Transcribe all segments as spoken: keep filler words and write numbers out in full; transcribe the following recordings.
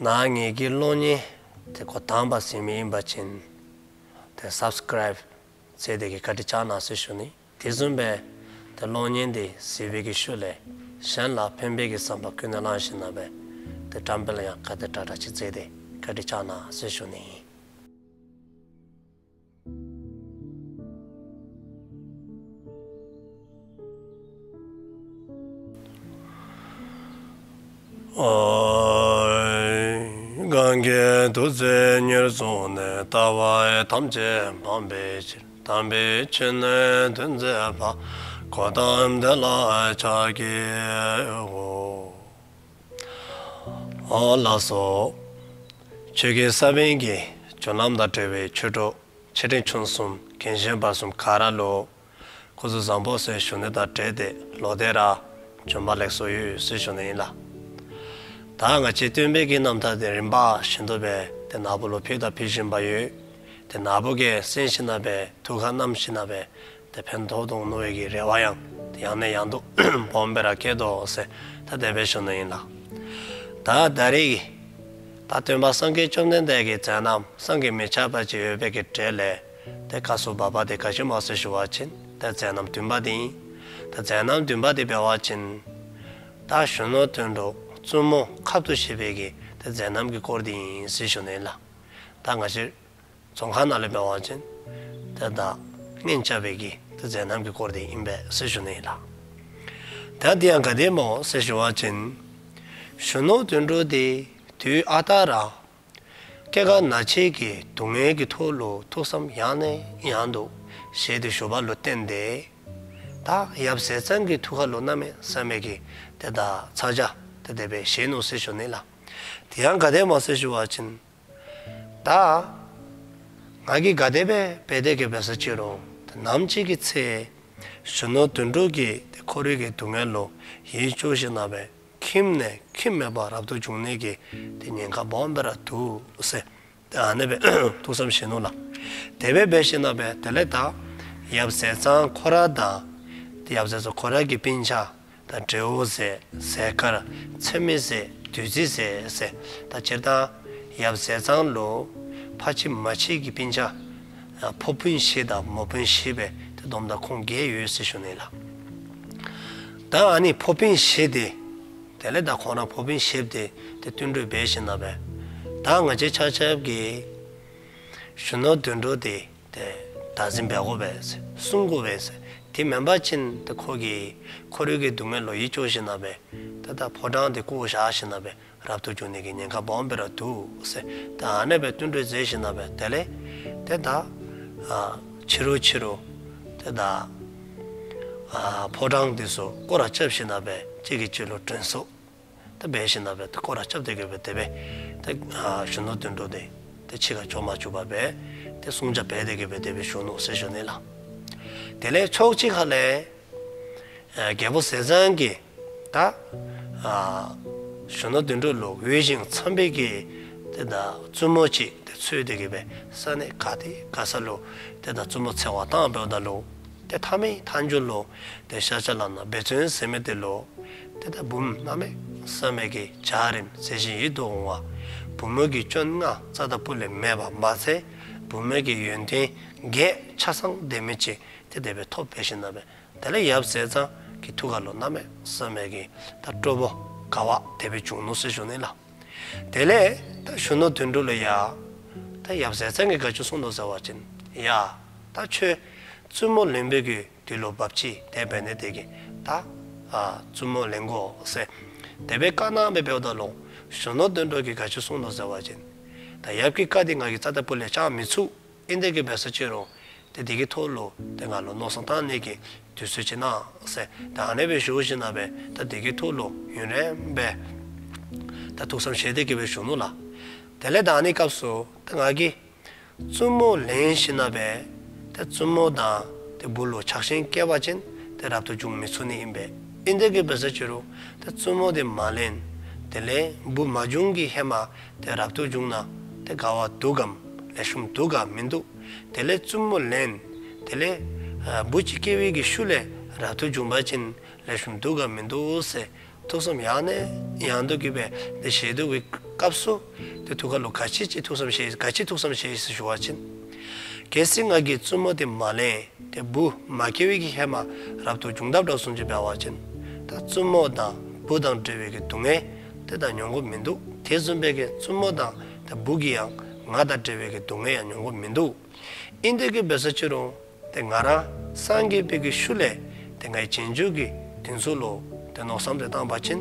ནཱ་ངེ་གི་གློག་བརྙན་དེ་འགོ་དང་པ་གཟིགས་མི་ཨིན་པ་ཅིན་དེ་སབ་སི་ཀརའིབ་མཛད་དེ་གི་བཀའ་དྲིན་བསྐྱང་གནང་ཟེར་ཞུ་ནི། དེ་བཟུམ་སྦེ་དེ་གློག་བརྙན་དེ་གཟིགས་པའི་གི་ཤུལ་ལས་གཞན་ལ་ཕན་པའི་གི་བསམ་པ་ཀུན་ནས་བསླངས་ཞིནམ་ལས་དེ་བཀྲམ་སྤེལ་ཡང་ག་དེ་དྲག་དྲག་ཅིག་མཛད་དེ་བཀའ་དྲིན་བསྐྱང་གནང་ཟེར་ཞུ་ནི། གང་གིས་ཐུགས་བརྩེ་ཉེར་བཟུང་ནས། ལྟ་བ་ཐམས་ཅད་སྤང་བའི་ཕྱིར། དམ་པའི་ཆོས་ནི་སྟོན་མཛད་པ། གཽ་ཏམ་དེ་ལ་ཕྱག་འཚལ་ལོ། ཨོ་ལགས་སོ། ཆོས་ཀྱི་ས་བོན་གྱི་རྒྱུན་ལམ་དང་འབྲེལ་བའི་ཆོས་གྲོགས་ཆེ་འབྲིང་ཆུང་གསུམ་རྒན་གཞོན་བར་གསུམ་ག་ར་ལུ་སྐུ་གཟུགས་བཟང་པོ་ཟེར་ཞུ་ནི་དང་འབྲེལ་ཏེ་ལོག་སྟེ་ར་བྱོན་པ་ལེགས་སོ་ཡོད་ཟེར་ཞུ་ནི་ཨིན་ལགས། ད་ང་བཅས་སྟོན་པའི་གི་རྣམ་ཐར་དེ་རིམ་པ་བཞིན་དུ་སྦེ་དེ་ནཱ་བུ་ལུ་ཕུལ་དང་ཕུལ་བཞིན་པ་ཡོད། དེ་ནཱ་བུ་གིས་གསན་ཞིནམ་ལས་ཐུགས་ཁར་བསྣམས་ཞིནམ་ལས་དེ་ཕན་ཐོགས་འོང་མནོ་བའི་གི་རེ་བ་ཡང་དེ་ཡང་ནས་ཡང་དུ་སྦོམ་སྦེ་ར་བསྐྱེད་དོ་ཟེར་ད་དེ་སྦེ་ཞུ་ནི་ཨིན་ལགས། ད་ད་རིས་ད་སྟོན་པ་སངས་རྒྱས་བཅོམ་ལྡན་འདས་ཀྱི་མཛད་རྣམ་བསམ་གྱིས་མི་ཁྱབ་པ་ཅིག་ཡོད་པའི་གི་གྲས་ལས་དེ་སྐབས་སུ་བབ་པ་དེ་ག་ཅི་སྨོ་ཟེར་ཞུ་བ་ཅིན་དེ་མཛད་རྣམ་བདུན་པ་དེ་ཨིན། ད་མཛད་རྣམ་བདུན་པ་དེ་འབད་བ་ཅིན་ད་གཞོན་ནུ་དོན་གྲུབ་བཙུན་མོ་ཁབ་ཏུ་བཞེས་པའི་གི་དེ་མཛད་རྣམ་གྱི་སྐོར་དེ་ཨིན་ཟེར་ཞུ་ནི་ཨིན་ལགས། ད་ང་བཅས་རྫོང་ཁ་ནང་ལས་འབད་བ་ཅིན་དེ་ད་གཉེན་རྐྱབ་པའི་གི་དེ་མཛད་རྣམ་གྱི་སྐོར་དེ་ཨིན་པས་ཟེར་ཞུ་ནི་ཨིན་ལགས། ད་དེ་ཡང་ག་དེ་སྨོ་ཟེར་ཞུ་བ་ཅིན་གཞོན་ནུ་དོན་གྲུབ་དེ་དུས་ཨ་རྟག་ར་སྐྱེ་རྒ་ན་འཆི་གི་སྡུག་བསྔལ་གྱི་ཐོག་ལུ་ཐུགས་བསམ་ཡང་ནས་ཡང་དུ་བཞེས་ཏེ་བཞུགས་པ་ལུ་བརྟེན་ཏེ་ད་ཡབ་ཟས་གཙང་གི་ཐུགས་ཁ་ལུ་གནམ་མེད་ས་མེད་ཀྱི་དེ་ད་ཚ་གྱང་དེ་དེ་སྦེ་བཞེས་ནུག་ཟེར་ཞུ་ནི་ལགས། དེ་ཡང་ག་དེ་སྨོ་ཟེར་ཞུ་བ་ཅིན་ད་ང་གིས་ག་དེ་སྦེ་འབད་དེ་གི་འབད་ས་ཅི་རུང་དེ་ནམ་ཅིག་གི་ཚེ་གཞོན་ནུ་དོན་གྲུབ་ཀྱི་དེ་འཁོར་བའི་གི་སྡུག་བསྔལ་ལུ་ཡིད་སྐྱོ་ཞིནམ་ལས་ཁྱིམ་ནས་ཁྱིམ་མེད་པར་རབ་ཏུ་བྱུང་ནི་གི་དེ་ཉེན་ཁ་སྦོམ་སྦེ་ར་འདུག་ཟེར་དེ་ཨ་ནེ་སྦེ་ཐུགས་བསམ་བཞེས་ནུག་ལགས། དེ་སྦེ་འབད་ཞིནམ་ལས་དེ་ལས་ད་ཡབ་ཟས་གཙང་ཁོ་ར་དང་དེ་ཡབ་ཟས་གཙང་ཁོ་ར་གི་སྤུན་ཆ་ད་བྲེ་བོ་ཟས་ཟས་དཀར་ཚེ་མི་ཟས་བདུད་རྩི་ཟས་ཟེར་ད་སྤྱིར་བཏང་ཡབ་ཟས་གཙང་ལུ་ཕ་གཅིག་མ་གཅིག་གི་སྤུན་ཆ་ཕོ་སྤུན་བཞི་དང་མོ་སྤུན་བཞི་སྦེ་དེ་བསྡོམས་ད་ཁོང་བརྒྱད་ཡོད་ཟེར་ཞུ་ནི་ལགས། ད་ཨ་ནི་ཕོ་སྤུན་བཞི་དེ་དེ་ལས་ད་ཁོང་ར་ཕོ་སྤུན་བཞི་དེ་དེ་བསྟུན་གྲོས་འབད་ཞིནམ་ལས་ད་ང་བཅས་ཆ་ཁྱབ་ཀྱིས་གཞོན་ནུ་དོན་གྲུབ་དེ་དེ་བདག་འཛིན་འབད་དགོ་པས་ཟེར་སྲུང་དགོ་པས་ཟེར། དེ་མེན་པ་ཅིན་དེ་ཁོ་གིས་འཁོར་བའི་གི་སྡུག་བསྔལ་ལུ་ཡིད་སྐྱོ་ཞིནམ་ལས་དེ་ད་ཕོ་བྲང་དེ་བཀོ་བཞག་ཞིནམ་ལས་རབ་ཏུ་བྱུང་ནི་གི་ཉེན་ཁ་སྦོམ་སྦེ་ར་འདུག་ཟེར་ད་ཨ་ནེ་སྦེ་བསྟུན་གྲོས་མཛད་ཞིནམ་ལས་དེ་ལས་དེ་ད་ཨ་ཕྱི་རུ་ཕྱི་རུ་དེ་ད་ཨ་ཕོ་བྲང་དེ་ཚུ་སྐོར་ར་རྐྱབ་ཞིནམ་ལས་གཅིག་གིས་གཅིག་ལུ་དྲན་གསོ་ད་འབད་ཞིནམ་ལས་དེ་སྐོར་ར་རྐྱབ་སྟེ་གི་སྦེ་དེ་སྦེ་དེ་ཨ་གཞོན་ནུ་དོན་གྲུབ་དེ་དེ་ཕྱི་ཁར་འགྱོ་མ་བཅུག་པར་སྦེ་དེ་སྲུང་བྱ་འབད་དེ་གི་སྦེ་དེ་སྦེ་བཞུགས་ནུག་ཟེར་ཞུ་ནི་ལགས། དེ་ལས་ཕྱོགས་གཅིག་ཁ་ལས་ཨ་རྒྱལ་པོ་ཟས་གཙང་གིས་ད་ཨ་གཞོན་ནུ་དོན་གྲུབ་ལུ་འོས་ཤིང་འཚམས་པའི་གི་དེ་ད་བཙུན་མོ་ཅིག་དེ་འཚོལ་ཏེ་གི་སྦེ་ས་གནས་ག་ཏེ་ག་ས་ལུ་དེ་ད་བཙུན་མོ་འཚོལ་བར་བཏང་འབདཝ་ད་ལུ་དེ་མཐའ་མའི་མཐའ་མཇུག་ལུ་དེ་ཤཱཀྱ་ལ་ན་འབད་བརྩོན་ཟེར་མི་དེ་ལུ་དེ་ད་བུམོ་གནམ་མེད་ས་མེད་ཀྱི་འཇའ་རིསམོ་མཛེས་ཤིང་ཡིད་དུ་འོང་བ། བུ་མོ་གི་སྐྱོན་ལྔ་རྩ་དང་སྤུ་ལས་མེད་པ་མ་ཚད་བུ་མོ་གི་ཡོན་ཏན་བརྒྱད་ཆ་ཚང་ལྡན་མི་ཅིག་དེ་དེ་སྦེ་ཐོབ་འབད་ཞིནམ་ལས་དེ་ལས་ཡབ་ཟས་གཙང་གི་ཐུགས་ཁ་ལུ་གནམ་མེད་ས་མེད་ཀྱི་ད་སྤྲོ་པོ་དགའ་བ་དེ་སྦེ་བྱུང་ནུག་ཟེར་ཞུ་ནི་ལགས། དེ་ལས་ད་གཞོན་ནུ་དོན་གྲུབ་ལུ་ཡང་ད་ཡབ་ཟས་གཙང་གིས་ག་ཅི་གསུངས་ནུག་ཟེར་བ་ཅིན་ཡ་ད་ཁྱོད་བཙུན་མོ་ལེན་པའི་གི་དུས་ལུ་བབས་ཅི། དེ་འབད་ནི་དེ་གིས་ད་ཨ་བཙུན་མོ་ལེན་དགོ་ཟེར་དེ་སྦེ་བཀའ་གནང་སྦེ་འབདཝ་ད་ལུ་གཞོན་ནུ་དོན་གྲུབ་ཀྱིས་ག་ཅི་གསུངས་ནུག་ཟེར་བ་ཅིན་ད་ཡབ་ཀྱི་བཀའ་དེ་ང་གིས་རྩ་དང་སྤུ་ལས་བཅག་མི་ཚུགས། ཨིན་དེ་གི་འབད་ས་ཅི་རུང་དེ་དེ་གི་ཐོག་ལུ་དེ་ང་ལུ་མནོ་བསམ་བཏང་ནི་གི་དུས་ཚོད་ཅིག་གནང་ཟེར་ད་ཨ་ནེ་སྦེ་ཞུ་ཞིནམ་ལས་ད་དེ་གི་ཐོག་ལུ་ཡུན་རིངམོ་སྦེ་ད་ཐུགས་བསམ་བཞེས་ཏེ་གི་སྦེ་བཞུགས་ནུག་ལགས། དེ་ལས་ད་ཨ་ནི་སྐབས་སུ་ད་ང་གིས་བཙུན་མོ་ལེན་ཞིནམ་ལས་ད་བཙུན་མོ་དང་དེ་བུ་ལུ་ཆགས་ཞེན་སྐྱེས་པ་ཅིན་དེ་རབ་ཏུ་བྱུང་མི་ཚུགས་ནི་ཨིན་པས། ཨིན་དེ་གི་འབད་ས་ཅི་རུང་ད་བཙུན་མོ་དེ་མ་ལེན་དེ་ལས་བུ་མ་བྱུང་གི་ཧེ་མ་དེ་རབ་ཏུ་བྱུང་ན་དེ་དགའ་བ་འདུག་གམ་ལེགས་ཤོམ་འདུག་ག་མིན་འདུག། དེ་ལས་བཙུན་མོ་ལེན་དེ་ལས་ཨ་བུ་ཅིག་སྐྱེ་བའི་གི་ཤུལ་ལས་རབ་ཏུ་བྱུང་པ་ཅིན་ལེགས་ཤོམ་འདུག་ག་མིན་འདུག་ཟེར་ཐུགས་བསམ་ཡང་ནས་ཡང་དུ་གི་སྦེ་དེ་བཞེས་ཏེ་གི་ སྐབས་སུ་ཏེ་ཐུགས་ཁ་ལུ་ག་ཅི་ཅིག་ཐུགས་བསམ་བཞེས་ག་ཅི་ཐུགས་བསམ་བཞེས་ཟེར་ཞུ་བ་ཅིན། གལ་སྲིད་ང་གིས་བཙུན་མོ་དེ་མ་ལེན་ཏེ་བུ་མ་སྐྱེ་བའི་གི་ཧེ་མ་རབ་ཏུ་བྱུང་དཔ་འདྲཝ་བཟུམ་ཅིག་འབད་བ་ཅིན། ད་བཙུན་མོ་དང་བུ་དང་འབྲེལ་བའི་གི་སྡུག་བསྔལ་དེ་ད་མྱོང་དགོཔ་མིན་འདུག། དེ་བཟུམ་སྦེ་གི་བཙུན་མོ་དང་ད་བུ་གིས་ཡང་ང་དང་འབྲེལ་བའི་གི་སྡུག་བསྔལ་ཡང་མྱོང་དགོཔ་མིན་འདུག། ཨིན་དེ་གི་འབད་ས་ཅི་རུང་ཏེ་ང་ར་སངས་རྒྱས་པའི་གི་ཤུལ་ལས་ཏེ་ངེའི་རྗེས་འཇུག་གི་དེ་ཚུ་ལུ་ཏེ་མནོ་བསམ་དེ་བཏང་བ་ཅིན།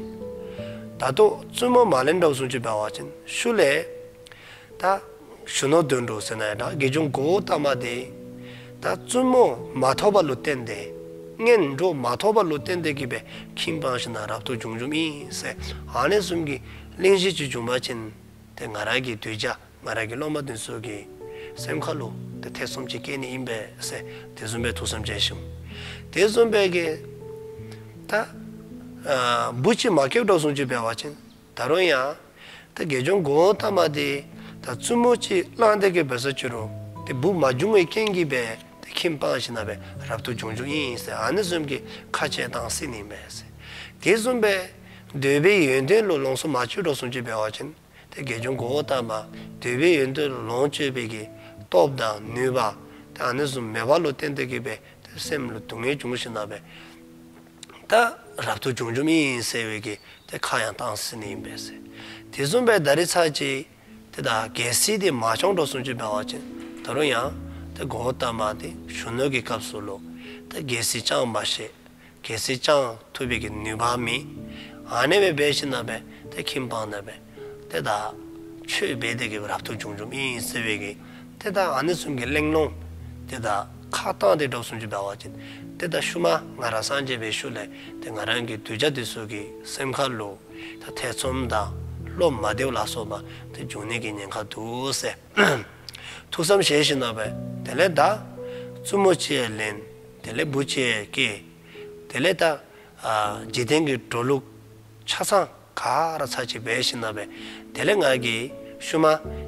ད་ལྟོ་བཙུན་མོ་མ་ལེན་འདྲཝ་བཟུམ་ཅིག་འབད་བ་ཅིན་ཤུལ་ལས་ད་གཞོན་ནུ་དོན་གྲུབ་ཟེར་ན་ཡང་འདྲ་དགེ་སྦྱོང་གོའུ་ཏ་མ་དེ་ད་བཙུན་མོ་མ་ཐོབ་པ་ལུ་བརྟེན་ཏེ་གཉེན་གྲོགས་མ་ཐོབ་པ་ལུ་བརྟེན་ཏེ་གི་སྦེ་ཁྱིམ་སྤངས་ཞིནམ་ལས་རབ་ཏུ་བྱུང་བྱུངམ་ཨིན་ཟེར་ཨ་ནི་བཟུམ་གྱི་གླེང་གཞི་ཅིག་བྱུང་བ་ཅིན། ཏེ་ང་ར་གི་གདུལ་བྱ་ང་ར་གི་སློབ་མ་དེ་ཚུ་གི་སེམས་ཁ་ལུ་ཏེ་ཐེ་ཚོམ་ཅིག་སྐྱེ་ནི་ཨིན་པས་ཟེར་དེ་བཟུམ་སྦེ་ཐུགས་བསམ་བཞེས་ཤིག། དེ་བཟུམ་སྦེ་གི་ད་ཨ་བུ་ཅིག་མ་སྐྱེཝ་འདྲཝ་བཟུམ་ཅིག་འབད་བ་ཅིན་ད་རུང་ཡང་ད་དགེ་སྦྱོང་གོའུ་ཏ་མ་དེ་ད་བཙུན་མོ་ཅིག་བླངས་ཏེ་གི་འབད་ས་ཅི་རུང་ཏེ་བུ་མ་བྱུང་བའི་རྐྱེན་གྱིས་སྦེ་ཏེ་ཁྱིམ་སྤངས་ཞིནམ་ལས་རབ་ཏུ་བྱུང་བྱུངམ་ཨིན་ཟེར་ཨ་ནི་བཟུམ་གྱི་ཁ་ཆེ་བཏང་སྲིད་ནི་ཨིན་པས་ཟེར། དེ་བཟུམ་སྦེ་འདོད་པའི་ཡོན་ཏན་ལུ་ལོངས་སུ་མ་སྤྱོད་འདྲཝ་བཟུམ་ཅིག་འབད་བ་ཅིན། ཏེ་དགེ་སྦྱོང་གོའུ་ཏ་མ་འདོད་པའི་ཡོན་ཏན་ལུ་ལོངས་སྤྱོད་པའི་གི་སྟོབས་དང་ནུས་པ་ཏེ་ཨ་ནི་བཟུམ་མེདཔ་ལུ་བརྟེན་ཏེ་གི་སྦེ་ཏེ་སེམས་ལུ་སྡུག་བསྔལ་བྱུང་ཞིནམ་ལས་ད་རབ་ཏུ་བྱུང་བྱུངམ་ཨིན་ཟེར་བའི་གི་ཏེ་ཁ་ཡང་བཏང་སྲིད་ནི་ཨིན་པས་ཟེར། དེ་བཟུམ་སྦེ་ད་རེས་ཚར་ཅིག་ཏེ་ད་རྒྱལ་སྲིད་དེ་མ་བསྐྱངས་འདྲཝ་བཟུམ་ཅིག་འབད་བ་ཅིན་ད་རུང་ཡང་ཏེ་གོའུ་ཏ་མ་དེ་གཞོན་ནུ་གི་སྐབས་སུ་ལུ་ཏེ་རྒྱལ་སྲིད་བསྐྱང་མ་ཤེས། རྒྱལ་སྲིད་བསྐྱང་ཐུབ་པའི་གི་ནུས་པ་མེད། ཨ་ནི་སྦེ་འབད་ཞིནམ་ལས་ཏེ་ཁྱིམ་སྤངས་ནི་སྦེ་ཏེ་ད་ཆོས་འབད་དེ་གི་རབ་ཏུ་བྱུང་བྱུངམ་ཨིན་ཟེར་བའི་གི་ཏེ་ད་ཨ་ནི་བཟུམ་གྱི་གླེང་སློང་ཏེ་ད་ཁ་བཏང་སྟེ་འདྲཝ་བཟུམ་ཅིག་འབད་བ་ཅིན་ཏེ་ད་ཤུལ་མ་ང་ར་སངས་རྒྱས་པའི་ཤུལ་ལས་ཏེ་ང་ར་གི་གདུལ་བྱ་དེ་ཚུ་གི་སེམས་ཁ་ལུ་ད་ཐེ་ཚོམ་དང་བློ་མ་བདེཝ་ལ་སོགས་པ་ཏེ་འབྱུང་ནི་གི་ཉེན་ཁ་འདུག་ཟེར། ཐུགས་བསམ་བཞེས་ཞིནམ་ལས་དེ་ལས་ད་བཙུན་མོ་ཅིག་ལེན། དེ་ལས་བུ་ཅིག་སྐྱེས། དེ་ལས་ད་ཨ་འཇིག་རྟེན་གྱི་འགྲོ་ལུགས་ཆ་ཚང་ག་ར་ཚར་ཅིག་འབད་ཞིནམ་ལས་དེ་ལས་ང་གིས་ཤུལ་མ་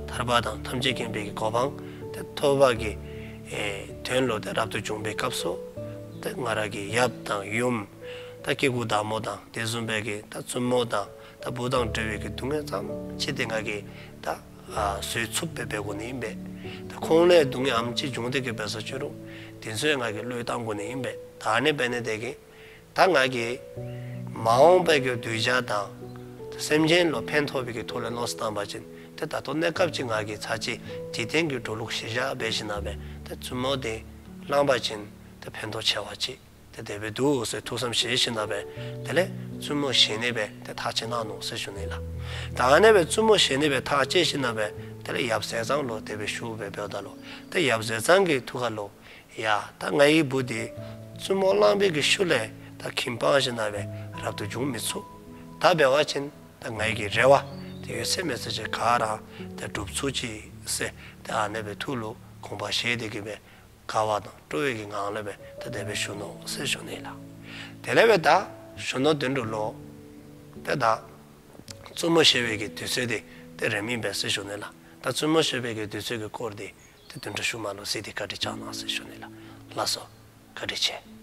ཐར་པ་དང་ཐམས་ཅད་མཁྱེན་པའི་གི་གོ་འཕང་དེ་ཐོབ་པ་གི་ཨེ་དོན་ལུ་ཏེ་རབ་ཏུ་བྱུང་བའི་སྐབས་སུ་ཏེ་ང་ར་གི་ཡབ་དང་ཡུམ་ད་སྐྱེ་དགུའི་བདག་མོ་དང་དེ་བཟུམ་སྦེ་གི་ད་བཙུན་མོ་དང་ད་བུ་དང་འབྲེལ་བའི་གི་སྡུག་བསྔལ་ཙམ་ཅིག་དེ་ང་གིས་ད་ཨ་བཟོད་ཚུགསཔ་སྦེ་འབད་དགོ་ནི་ཨིན་པས། ད་ཁོང་ལུ་སྡུག་བསྔལ་ཨ་ནེམ་ཅིག་བྱུང་སྟེ་གི་འབད་ས་ཅི་རུང་དེ་ཚུ་ཡང་ང་གིས་བློས་བཏང་དགོ་ནི་ཨིན་པས། ད་ཨ་ནི་འབད་ནི་དེ་གིས་ད་ང་གིས་མ་འོངས་པའི་གི་གདུལ་བྱ་དང་སེམས་ཅན་ལུ་ཕན་ཐོགས་པའི་གི་ཐོག་ལས་མནོ་བསམ་བཏང་བ་ཅིན་ཏེ་ད་ལྟོ་གནས་སྐབས་ཅིག་ང་གིས་ཚར་ཅིག་འཇིག་རྟེན་གྱི་འགྲོ་ལུགས་གཞིར་བཞག་འབད་ཞིནམ་ལས་ཏེ་བཙུན་མོ་དེ་བླངས་པ་ཅིན་ཏེ་ཕན་ཐོགས་ཆེ་བ་ཅིག་ཏེ་དེ་སྦེ་འདུག་ཟེར་ཐུགས་བསམ་བཞེས་ཞིནམ་ལས་དེ་ལས་བཙུན་མོ་བཞེས་ནི་སྦེ་ཏེ་ཐག་བཅད་གནང་ནུག་ཟེར་ཞུ་ནི་ལགས། ད་ཨ་ནི་སྦེ་བཙུན་མོ་བཞེས་ནི་སྦེ་ཐག་བཅད་ཞིནམ་ལས་དེ་ལས་ཡབ་ཟས་གཙང་ལུ་དེ་སྦེ་ཞུ་སྦེ་འབདཝ་ད་ལུ་ཏེ་ཡབ་ཟས་གཙང་གི་ཐུགས་ཁ་ལུ་ཡ་ད་ངེའི་བུ་དེ་བཙུན་མོ་བླངས་པའི་གི་ཤུལ་ལས་ད་ཁྱིམ་སྤངས་ཞིནམ་ལས་རབ་ཏུ་བྱུང་མི་ཚུགས། ད་འབད་བ་ཅིན་ད་ངེའི་གི་རེ་བ་དེ་ཡོད་ཚད་མེད་ཚད་ཅིག་ག་ར་ད་འགྲུབ་ཚུགས་ཅིག་ཟེར་ད་ཨ་ནི་སྦེ་ཐུགས་ལུ་དགོངས་པ་བཞེས་ཏེ་གི་སྦེ་དགའ་བ་དང་སྤྲོ་བའི་གི་ངང་ལས་སྦེ་ད་དེ་སྦེ་ཞུ་ནུག་ཟེར་ཞུ་ནི་ལགས། དེ་ལས་སྦེ་ད་གཞོན་ནུ་དོན་གྲུབ་ལུ་ཏེ་ད་བཙུན་མོ་བཞེས་པའི་གི་དུས་ཚོད་དེ་ཏེ་རནམ་ཨིན་པས་ཟེར་ཞུ་ནི་ལགས། ད་བཙུན་མོ་བཞེས་པའི་གི་དུས་ཚོད་ཀྱི་སྐོར་དེ་ཏེ་དོན་གྲུབ་ཤུལ་མ་ལུ་གཟིགས་ཏེ་བཀའ་དྲིན་བསྐྱང་གནང་ཟེར་ཞུ་ནི་ལགས། ལགས་སོ། བཀའ་དྲིན་ཆེ།